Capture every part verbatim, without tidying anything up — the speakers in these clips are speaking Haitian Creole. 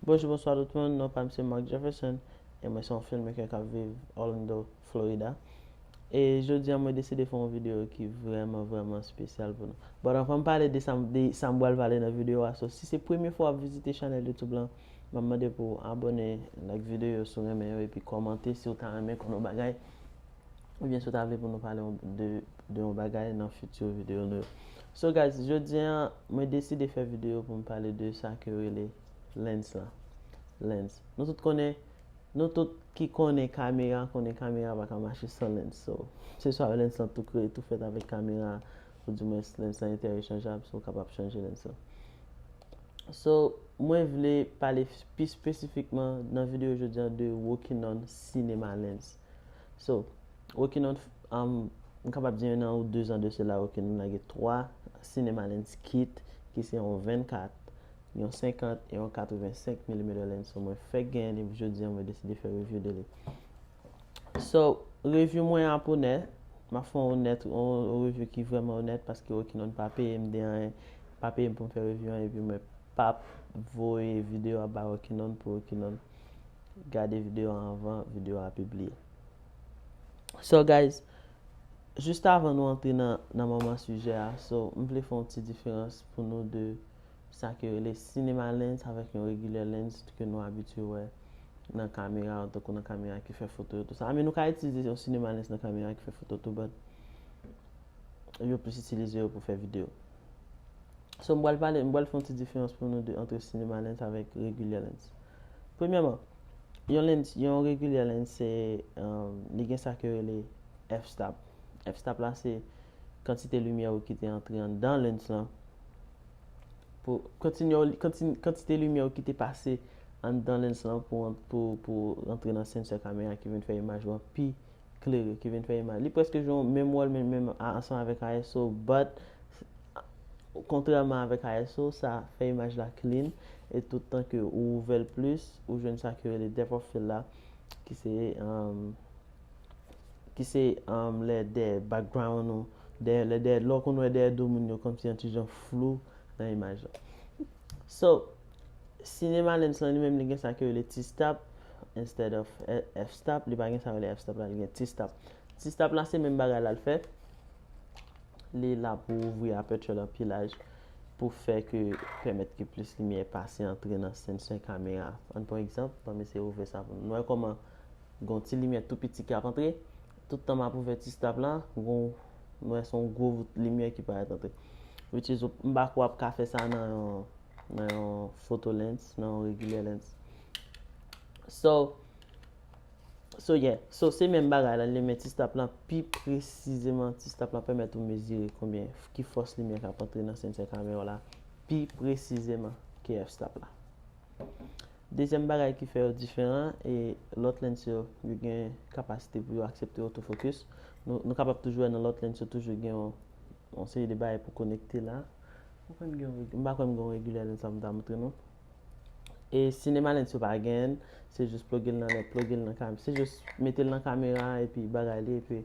Bonjou, bonswa tout moun. Non pa m se Mark Jefferson e mwen se yon filmmaker k ap viv Orlando, Florida. E jodi a mwen deside fè yon videyo ki vrèman, vrèman espesyal pou nou. But anvan m pale de sa m, de sa m pral pale nan videyo a, so si se premye fwa w ap vizite chanèl YouTube lan, m ap mande pou w abòne, like videyo si w renmen yo, epi kòmante si w ta renmen konn yon bagay. Oubyen si w ta vle pou nou pale yon, de, de yon bagay nan fiti videyo nou yo. So guys, jodi a, mwen deside fè videyo pou m pale de sa ke yo rele lens lan. Lens. Nou tout konnen, nou tout ki konnen kamera, konnen kamera pa ka mache san lens. So, se swa lens lan tou kreye, tou fèt avèk kamera, oudimwen lens lan entèrechanjab, so w kapab chanje lens lan. So, mwen vle pale pi espesifikman nan videyo jodi a de Rokinon Cinema Lens. So, Rokinon, um, m kapab di yon an ou de zan de sela, Rokinon lage twa Cinema Lens kit, ki se yon vennkat, yon senkant e yon katrevensenk milimèt lens. So, mwen fèk genyen li, jodi a mwen deside fè review de li. So, review mwen a pou nèt, m ap fè yon onèt, yon, yon review ki vrèman onèt, paske Rokinon pa peye m de anyen, pa peye m pou m fè review an, epi mwen p ap voye videyo a ba Rokinon pou Rokinon gade videyo a anvan videyo a pibliye. So guys, jis avan nou antre nan, nan manman sijè a, so m vle fè yon ti diferans pou nou de sa ke rele cinema lens avèk yon regular lens ke nou abitye wè nan kamera, tankou nan kamera ki fè foto yo, tou sa. I mean, nou ka itilize yon cinema lens nan kamera ki fè foto tou, but yo plis itilize yo pou fè videyo. So, m pral pale, m pral fè yon ti diferans pou nou de, ant cinema lens avèk regular lens. Premyèman, yon lens, yon regular lens, se, um, li gen sa ke rele f-stop. F-stop la, se kantite limyè ou kite antre anndan lens lan. Pou, kantite, kantite limyè ou kite pase anndan lens lan pou, pou, pou rantre nan sensè kamera ki vin fè imaj ou an pi klere, ki vin fè imaj. Li prèske jwe menm wòl, men, menm a, ansanm avèk I S O, but kontrèman avèk I S O, sa fè imaj la clean, e tout tan ke ou ouvè l plis, ou jwenn sa ke rele depth of field la, ki se, um, ki se, um, lè dèyè background ou, dèyè, lè dèyè, lè w konn wè dèyè do moun yo kòmsi yon ti jan flou nan imaj la. So, cinema lens lan li menm li gen sa ke rele T-stop instead of f-stop, li pa gen sa rele f-stop la, li gen T-stop. T-stop la se menm bagay la l fè. Li la pou ouvri aperture lan pi laj pou fè ke, pèmèt ke plis limyè pase antre nan sensè kamera. Ann pran egzanp, ban m eseye ouvri sa pou nou. Nou wè kòman gen yon ti limyè tou piti k ap antre. Tout tan m ap ouvè T-stop la, gon, nou wè se yon gwo limyè ki parèt antre. Which is, m pa kwè w ap ka fè sa nan yon, nan yon photo lens, nan yon regular lens. So, so yeah, so se menm bagay la, li men T-stop lan pi presizeman, T-stop lan pèmèt ou mezire konbyen, ki fòs limyè k ap antre nan sensè kamera w la, pi presizeman ke f-stop la. Dezyèm bagay ki fè yo diferan, e lòt lens yo, yo gen kapasite pou yo aksepte autofocus. Nou, nou kapab toujou wè nan lòt lens yo toujou gen yon, yon seri de bagay pou konekte la. M pa kwè m gen yon reg-, m pa kwè m gen yon regular lens la pou m ta montre nou. E cinema lens yo pa gen, se jis ploge l nan lè, ploge l nan kam-, se jis mete l nan kamera epi bagay li, epi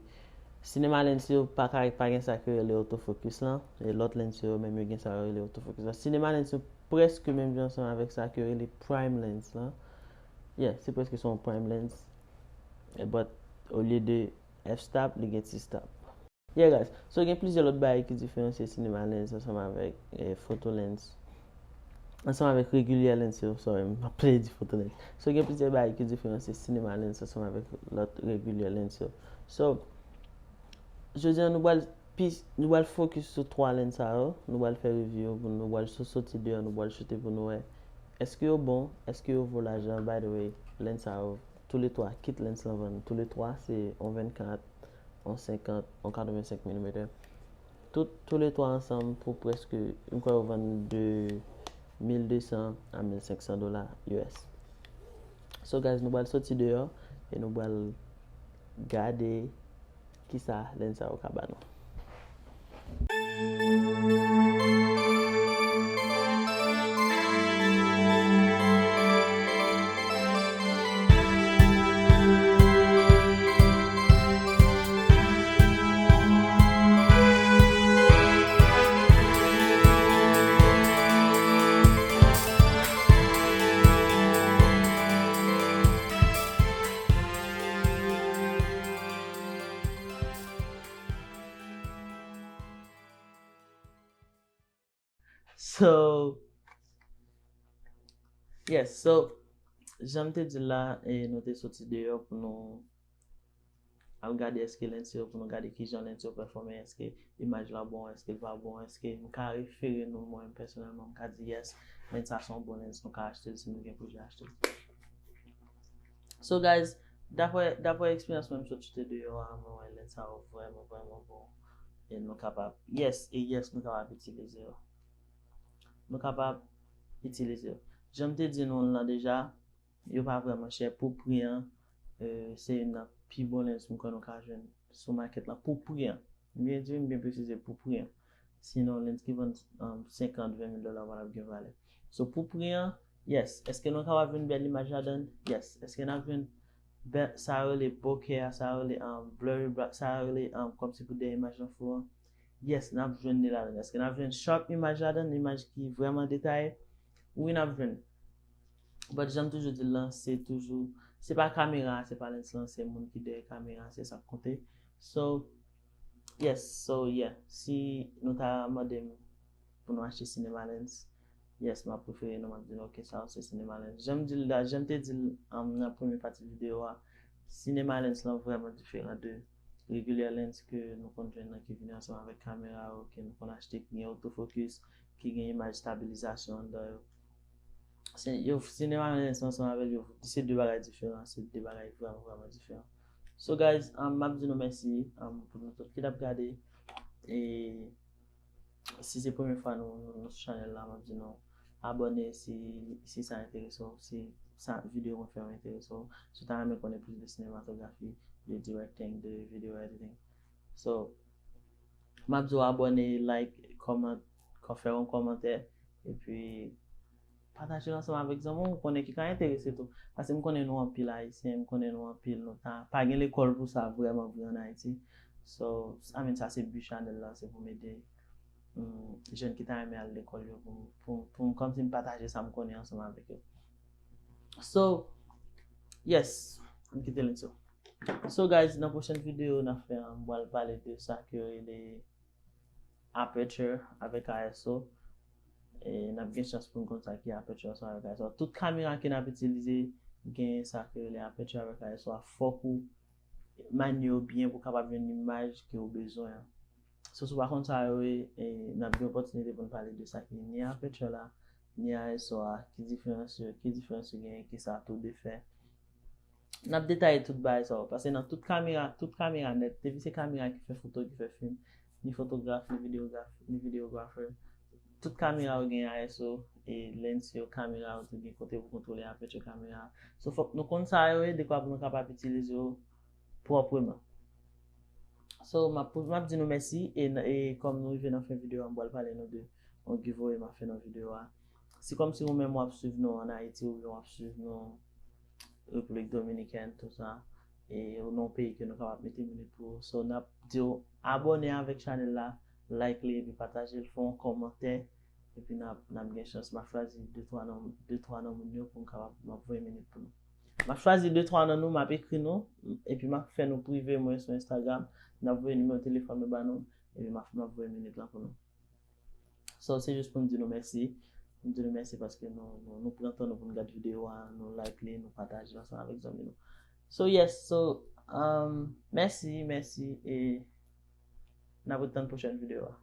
cinema lens yo pa ka, pa gen sa ke rele autofocus lan, e lòt lens yo menm yo gen sa yo rele autofocus lan. Cinema lens yo prèske menm jan ansanm avèk sa ke yo rele prime lens lan. Yeah, se prèske se yon prime lens. E but, olye de f-stop, li gen T-stop. Yeah, guys. So, gen plizyè lòt bagay ki diferansye cinema lens ansanm avèk, eh, photo lens. Ansanm avèk regular lens yo, sorry, m ap plede di photo lens. So, gen plizyè bagay ki diferansye cinema lens ansanm avèk lòt regular lens yo. So, jodi a nou pral pi, nou pral focus sou twa lens sa yo. Nou pral fè review yo pou nou, nou pral so-, soti deyò, nou pral choute pou nou wè èske yo bon, èske yo vo lajan. By the way, lens sa yo, toulètwa, kit lens lan vann, toulètwa se yon vennkat, yon senkant, yon katrevensenk milimèt. Tout, toulètwa ansanm pou prèske, m kwè yo vann de mil de san a mil senk san dola U S. So guys, nou pral soti deyò e nou pral gade kisa lens sa yo ka ba nou. So, yes, so, jan m te di l la, e nou te soti deyò pou nou al gade èske lens yo, pou nou gade kijan lens yo pèfòme, èske imaj la bon, èske l pa bon, èske m ka refere nou mwen menm pèsonèlman, m ka di, yes, lens sa se yon bon lens, nou ka achte l si nou gen pwojè achte l. So guys, dapre dapre eksperyans mwen, m sot chite deyò a, mwen wè lens sa yo vrèman, vrèman bon. E nou kapab, yes, e yes, nou kapab itilize yo. Nou kapab itilize yo. Jan m te di nou l lan deja, yo pa vrèman chè. Pou pri an, euh, se youn nan pi bon lens m kwè nou ka jwenn sou makèt lan. Pou pri an. M byen di, m byen presize, pou pri an. Sinon, lens ki vann um, senkant, ven mil dola pa t ap gen valè. So, pou pri an, yes. Èske nou kapab jwenn bèl imaj ladan? Yes. Èske n ap jwenn bèl, sa yo rele bokeh a, sa yo rele um, blurry black, sa yo rele um, kòmsi pou dèyè imaj lan fou an? Yes, n ap jwenn li ladan. Èske n ap jwenn sharp imaj ladan, imaj ki vrèman detaye? Wi, n ap jwenn. But jan m toujou di l lan, se toujou, se pa kamera, se pa lens lan, se moun ki dèyè kamera, se sa k konte. So, yes, so yeah, si nou ta mande m pou nou achte cinema lens, yes, m ap prefere nou, m ap di nou, ok, sa se cinema lens. Jan m di l la, jan m te di l um, nan premye pati videyo a, cinema lens lan vrèman diferan de regular lens ke nou konn jwenn nan ki vini ansanm avèk kamera yo, ke nou konn achte, ki gen autofocus, ki gen imaj stabilizasyon anndan yo. Se, yo, cinema lens ansanm avèk yo, se de bagay diferan, se de bagay vrèman, vrèman diferan. So guys, um, m ap di nou mèsi um, pou nou tout ki t ap gade. E si se premye fwa nou, nou, nou sou chanèl la, m ap di nou abòne si, si sa enterese w, si sa, videyo mwen fè yo enterese w, si w ta renmen konnen plis de sinematografi, de directing, de video editing. So, m ap di w abòne, like, kòman, kò fè yon kòmantè, epi pataje l ansanm avèk zanmi w ou konnen ki ka enterese tou. Paske m konnen nou anpil Ayisyen, m konnen nou anpil, nou ta, pa gen lekòl pou sa vrèman vre ann Ayiti. So, I mean, sa se bi chanèl la, se pou m ede um, jèn ki ta renmen al lekòl yo, pou, pou, pou m kòmsi m pataje sa m konnen ansanm avèk yo. So, yes, m kite lens yo. So guys, nan pwochèn videyo n ap fè an, m pral pale de sa ke yo rele aperture avèk ISO. E n ap gen chans pou n konn sa ki aperture ansanm avèk ISO. Tout kamera ke n ap itilize gen sa ke yo rele aperture avèk ISO a. Fòk ou manye yo byen pou w kapab jwenn imaj ke w bezwen an. So, si w pa konn sa yo ye, e, n ap gen opòtinite pou n pale de sa ki ni aperture la, ni ISO a, ki diferans yo, ki diferans yo genyen, ki sa tou de fè. N ap detaye tout bagay sa yo, paske nan tout kamera, tout kamera nèt, depi se kamera ki fè foto, ki fè fim, ni fotograf, ni videograf, ni videographer, tout kamera yo gen ISO, e lens yo, kamera yo tou gen kote pou kontwole aperture kamera. So, fòk nou konn sa yo ye, dekwa pou nou kapab itilize yo pwòpman. So, m ap, m ap di nou mèsi, e, e kòm nou rive nan fen videyo a, m pral pale nou de yon giveaway m ap fè nan videyo a. Se kòmsi ou menm w ap swiv nou ann Ayiti, oubyen w ap swiv nou Repiblik Dominikèn, tou sa, e ou nan yon peyi ke nou kapab mete minit pou ou. So, n ap di w abòne avèk chanèl la, like li, epi pataje l, fè yon kòmantè, epi n ap, n ap gen chans, m ap chwazi de twa nan, de twa nan moun yo pou m kapab, m ap voye minit pou nou. M ap chwazi de twa nan nou, m ap ekri nou, epi m ap fè nou prive mwen sou Instagram, n ap voye nimewo telefòn nou ba nou, epi m ap, m ap voye minit lan pou nou. So, se jis pou m di nou mèsi. M di nou mèsi paske nou, nou, nou pran tan nou pou nou gade videyo a, nou like li, nou pataje l ansanm avèk zanmi nou. So, yes, so, um, mèsi, mèsi, e n ap retann pwochèn videyo a.